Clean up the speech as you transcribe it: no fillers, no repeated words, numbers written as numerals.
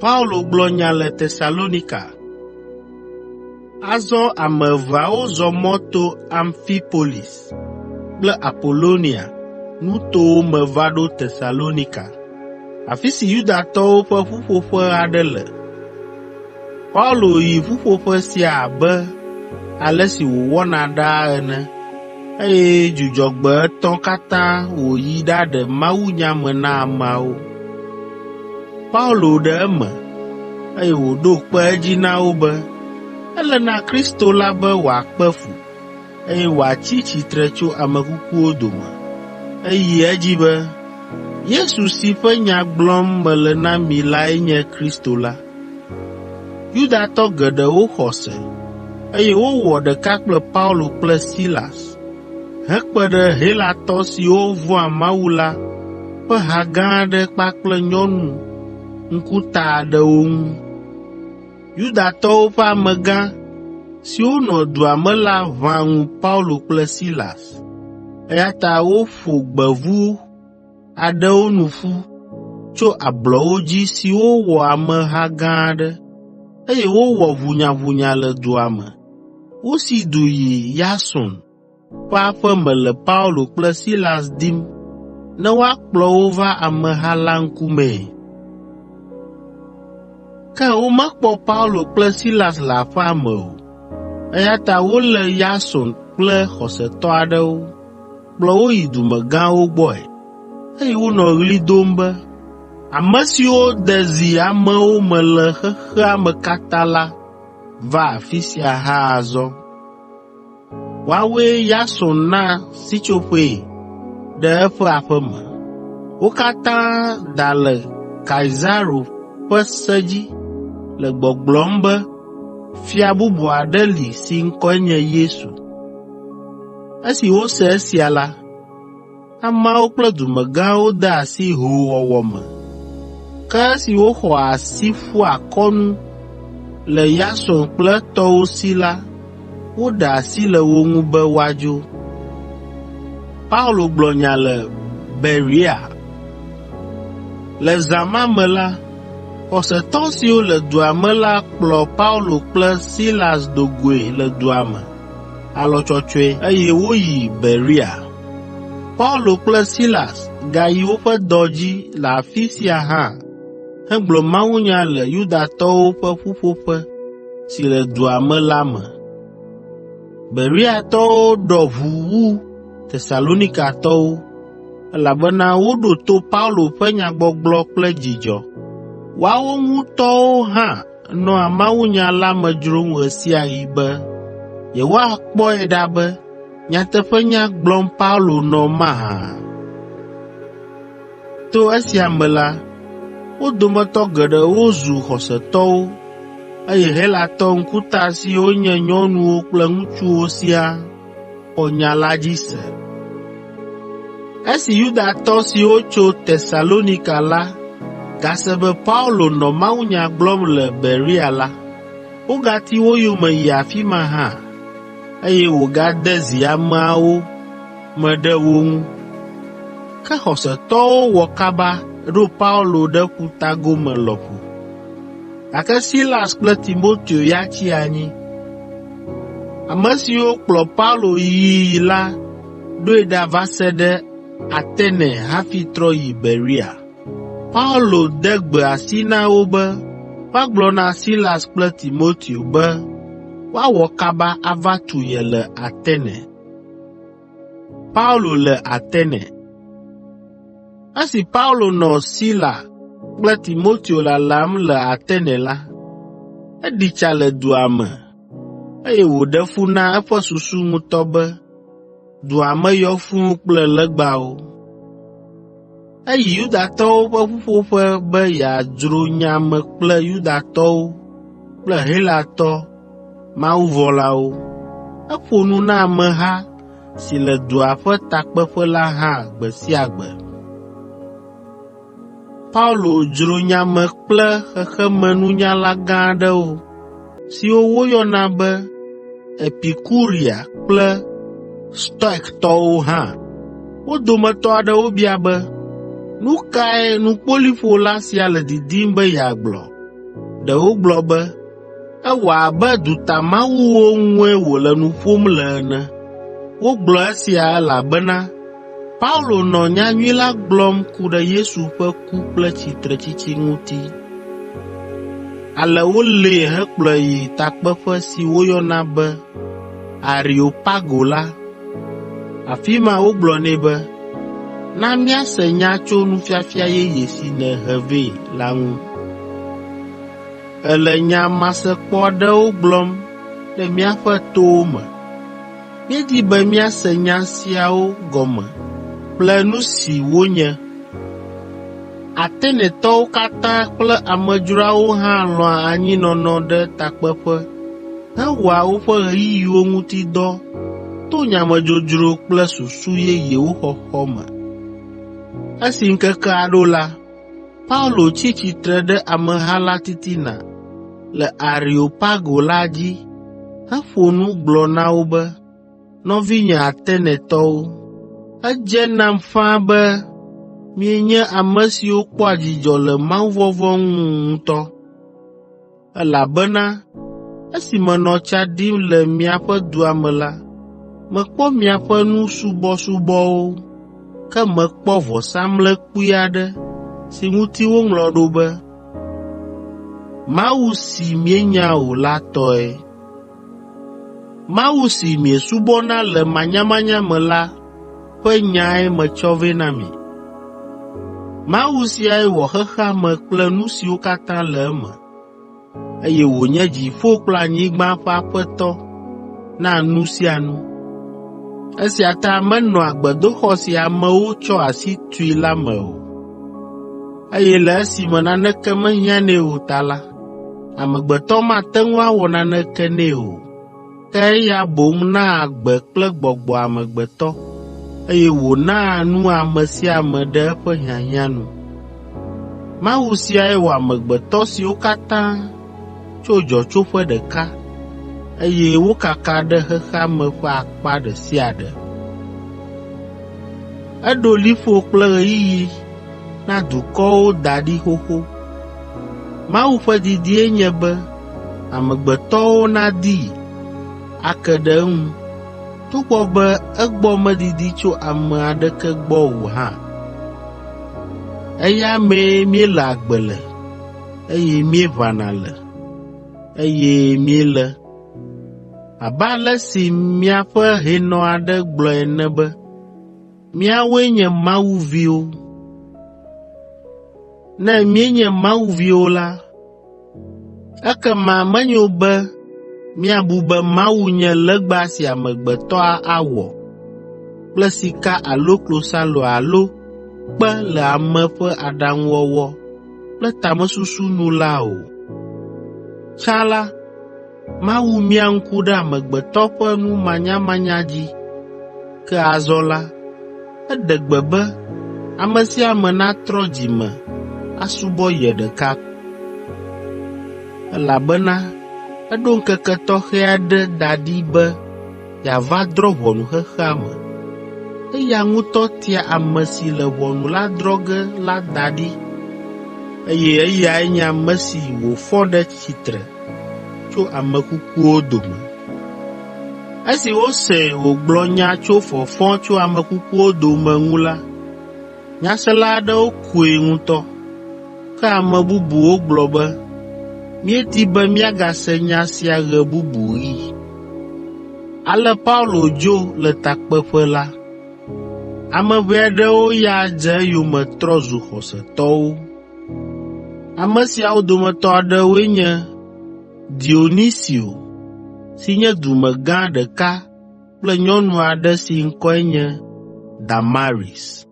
Paulo gblɔ nya le Tesalonika. Azɔ ame eveawo zɔ mɔ to Amfipolis kple Apolonia nutowo me va ɖo Tesalonika, afi si Yudatɔwo ƒe ƒuƒoƒe aɖe le. Paulo yi ƒuƒoƒe sia abe ale si wòwɔna ɖaa ene, eye Dzudzɔgbe etɔ̃ katã wòyi ɖaɖe mawunya me na ameawo. Paulo ɖe eme, eye wòɖo kpe edzi na wo be ele na Kristo la be wòakpe fu, eye wòatsi tsitre tso ame kukuwo dome. Eyi edzi be, “Yesu si ƒe nya gblɔm mele na mi lae nye Kristo la.” Yudatɔ geɖewo xɔ se, eye wowɔ ɖeka kple Paulo kple Silas, hekpe ɖe Helatɔ siwo vɔ̃a Mawu la ƒe ha gã aɖe kpakple nyɔnu ŋkuta aɖewo ŋu. Yudatɔwo ƒe amegã siwo nɔ dua me la ʋã ŋu Paulo kple Silas, eya ta woƒo gbevu aɖewo nu ƒu tso ablɔwo dzi siwo wɔ ameha gã aɖe, eye wowɔ ʋunyaʋunya le dua me. Wosi du yi Yason ƒe aƒe me le Paulo kple Silas dim ne woakplɔ wo va ameha la ŋkumee. Ke womekpɔ Paulo kple Silas le aƒea me o, eya ta wolé Yason kple xɔsetɔ aɖewo, kplɔ wo yi dumegãwo gbɔe, eye wonɔ ɣli dom be, “Ame siwo de zi amewo me le xexea me katã la va afi sia hã azɔ. Woawoe Yason na sitsoƒee ɖe eƒe aƒe me. Wo katã da le Kaisaro ƒe se dzi le gbɔgblɔm be fia bubu aɖe li si ŋkɔe nye Yesu.” Esi wose esia la, ameawo kple dumegãwo de asi hoowɔwɔ me. Ke esi woxɔ asi ƒu akɔnu le Yason kple etɔwo si la, woɖe asi le wo ŋu be woadzo. Paulo gblɔ nya le Berea. Le zã ma me la, xɔsetɔ siwo le dua me la kplɔ Paulo kple Silas do goe le dua me alɔtsɔtsɔe, eye woyi Berea. Paulo kple Silas gayi woƒe dɔ dzi le afi sia hã hegblɔ mawunya le Yudatɔwo ƒe ƒuƒoƒe si le dua me la me. Bereatɔwo ɖɔ ʋu wu Tesalonikatɔwo, elabena woɖo to Paulo ƒe nyagbɔgblɔ kple dzidzɔ. Woawo ŋutɔwo hã nɔa mawunya la me dzrom ɣe sia ɣi be yewoakpɔe ɖa be nyateƒenya gblɔm Paulo nɔ mahã. To esia me la, wo dometɔ geɖewo zu xɔsetɔwo, eye Helatɔ ŋkuta siwo nye nyɔnuwo kple ŋutsuwo siaa xɔ nya la dzi se. Esi Yudatɔ siwo tso Tesalonika la gase be Paulo nɔ mawunya gblɔm le Berea la, wogati wo yome yi afi ma hã, eye wògade zi ameawo me ɖe wo ŋu. Ke xɔsetɔwo wɔ kaba ɖo Paulo ɖe ƒuta gome lɔƒo, gake Silas kple Timoteo ya tsi anyi. Ame siwo kplɔ Paulo yii la ɖoe ɖa va se ɖe Atene hafi trɔ yi Berea. Paulo de gbe asi na wo be woagblɔ na Silas kple Timoteo be woawɔ kaba ava tu ye le Atene. Paulo le Atene Esi Paulo nɔ Sila kple Timoteo lalam le Atene la, eɖi tsa le dua me, eye wòɖe fu na eƒe susu ŋutɔ be dua me yɔ fũu kple legbawo. Eyi Yudatɔwo ƒe ƒuƒoƒe be yeadzro nya me kple Yudatɔwo kple Helatɔ mawuvɔ̃lawo. Eƒo nu na ameha si le dua ƒe takpeƒe la hã gbe sia gbe. Paulo dzro nya me kple xexemenunyalagã aɖewo siwo woyɔna be Epikuria kple Stoiktɔwo hã. Wo dometɔ aɖewo bia be, “Nu kae nukpoliƒola sia le didim be yeagblɔ?” Ɖewo gblɔ be, “Ewɔ abe dutamawuwo ŋue wòle nu ƒom le ene.” Wogblɔ esia elabena Paulo nɔ nyanyui la gblɔm ku ɖe Yesu ƒe ku kple tsitretsitsi ŋuti. Ale wolée hekplɔe yi takpeƒe si woyɔna be Areopago la. Afi ma wogblɔ nɛ be, “Na míase nya tso nufiafia yeye si nèhe vɛ la ŋu. Èle nya masekpɔ aɖewo gblɔm ɖe míaƒe towo me. Míedi be míase nya siawo gɔme kple nu si wonye.” Atenetɔwo katã kple amedzroawo hã lɔ̃a anyinɔnɔ ɖe takpeƒe hewɔa woƒe ɣeyiɣiwo ŋuti dɔ to nyamedzodzro kple susu yeyewo xɔxɔ me. Esi ŋkekea ɖo la, Paulo tsi tsitre ɖe ameha la titina le Areopago la dzi heƒo nu gblɔ na wo be, “Nɔvinye Atenetɔwo, edze nam ƒãa be mienye ame siwo kpɔa dzidzɔ le mawuvɔvɔ̃ ŋu ŋutɔ, elabena esi menɔ tsa ɖim le miaƒe dua me la, mekpɔ miaƒe nu subɔsubɔwo, ke mekpɔ vɔsamlekpui aɖe si ŋuti woŋlɔ ɖo be, ‘Mawu si mienya o la tɔe.’ Mawu si miesubɔna le manyamanya me la ƒe nyae metsɔ vɛ na mi. Mawu siae wɔ xexea me kple nu siwo katã le eme, eye wònye dziƒo kple anyigba ƒe Aƒetɔ na nu sia nu. Esia ta menɔa gbedoxɔ si amewo tsɔ asi tui la me o, eye le esime naneke mehiãnɛ o ta la, amegbetɔ mate ŋu awɔ naneke nɛ o. Ke eya boŋ naa agbe kple gbɔgbɔ amegbetɔ, eye wònaa nu ame sia ame ɖe eƒe hiahiã nu. Mawu siae wɔ amegbetɔ siwo katã tso dzɔtsoƒe ɖeka, eye wokaka ɖe xexea me ƒe akpa ɖe sia ɖe. Eɖo liƒo kple ɣeyiɣi na dukɔwo da ɖi xoxo. Mawu ƒe didie nye be amegbetɔwo nadii, ake ɖe eŋu, togbɔ be egbɔ medidi tso ame aɖeke gbɔ o hã. Eya mee míele agbe le, eye míeʋãna le, eye míele. Abe ale si miaƒe hɛnɔ aɖe gblɔ ene be, ‘Míawoe nye Mawu viwo.’ Ne míenye Mawu viwo la, ekema menyo be míabu be Mawu nye legba si amegbetɔ awɔ kple sika alo klosalo alo kpe le ame ƒe aɖaŋuwɔwɔ kple tamesusu nu la o. Tsã la, Mawu mia ŋku ɖe amegbetɔ ƒe numanyamanya dzi, ke azɔ la, eɖe gbe be ame sia ame natrɔ dzi me asubɔ ye ɖeka, elabena eɖo ŋkeke tɔxɛ aɖe da ɖi be yeava drɔ̃ ʋɔnu xexea me. Eya ŋutɔ tia ame si le ʋɔnu la drɔ̃ ge la da ɖi, eye eyae nye ame si wòfɔ ɖe tsitre tso ame kukuwo dome.” Esi wosee wògblɔ nya tso fɔfɔ tso ame kukuwo dome ŋu la, nyasela aɖewo koe ŋutɔ, ke ame bubuwo gblɔ be, “Míedi be míagase nya sia ɣe bubu ɣi.” Ale Paulo dzo le takpeƒe la. Ame ʋɛ aɖewo ya dze eyome trɔ zu xɔsetɔwo. Ame siawo dometɔ aɖewoe nye Dionisio si nye dumegã ɖeka kple nyɔnu aɖe si ŋkɔe nye Damaris.